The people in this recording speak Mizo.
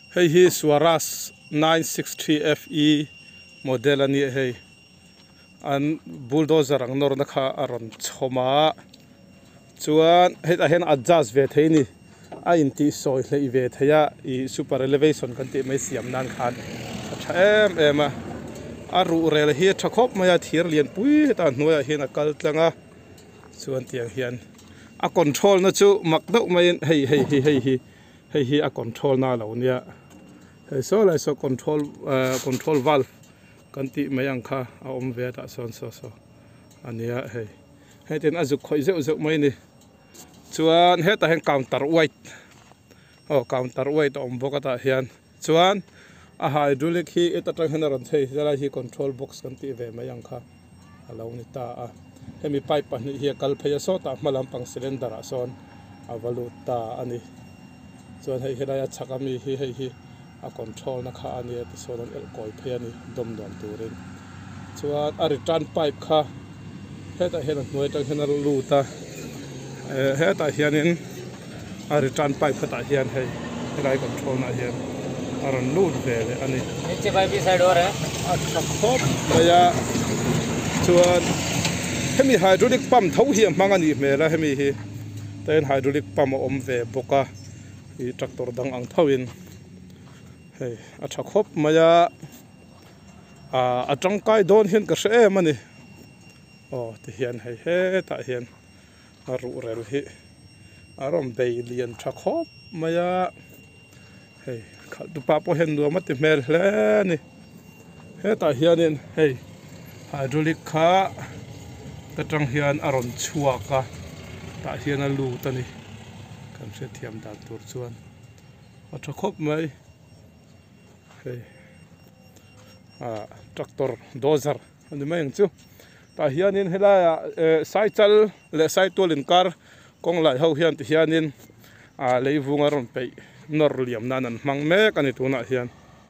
Hei hi Swaraj nine six three F E model a nia hei an bulldozer ang nawrna kha a rawn chhawm a chuan hetah hian adjust ve thei a ni a intih sawi hleih ve thei a ih super elevation kan tih mai siam nan khan a tha em em a a ruhrel hi a tha khawp mai a thir lian pui hetah hnuaiah hian a kal tlang a chuan tiang hian a control na chu mak deuh maiin hei hei hi hei hi. Hei hi a control na lo nia hei saw lai saw control ehh control valve kan tih mai ang kha a awm ve a tah sawn saw saw a nia hei hei ten a zuk khawih zeuh zeuh mai a ni chuan hetah hian counter weight aw counter weight a awm bawk a tah hian chuan a hydraulic hi heta tang hian a rawn chei helai hi control box kan tih ve mai ang kha a lo ni ta a hemi pipe pahnih hi a kal phei a sawtah hma lampang cylinder ah sawn a va lut ta a ni chuan hei helai a chhak ami hi hei hi a control na kha a nia tichuan an elh kawi phei a ni dawm nuam turin chuan a return pipe kha hetah hian a hnuai atang hian a lut a eh hetah hianin a return pipe khatah hian hei helai control na ah hian a rawn lut ve leh a ni a tha khawp mai a chuan hemi hydraulic pump tho hi a hmang a nih hmel a hemi hi tain hydraulic pump a awm ve bawk a ih tractor dang ang tho in hei a tha khawp mai a ah a tangkai dawn hian ka hre em a ni aw tihian hei hetah hian. A ruhrel hi a rawn bei lian tha khawp mai a hei khalh tupa pawh hian nuam a ti hmel hle a ni hetah hianin hei hydraulic kha ta tang hian a rawn chhuak a tah hian a lut a ni kan hriatthiam dan tur chuan a tha khawp mai hei ah tractor dozer a ni mai ang chu. Tah hianin helaiah eh saichal leh saitual inkar kawng lai ho hian ti hianin ah leivung a rawn peih nawr liam nan an hmang mek a ni tunah hian.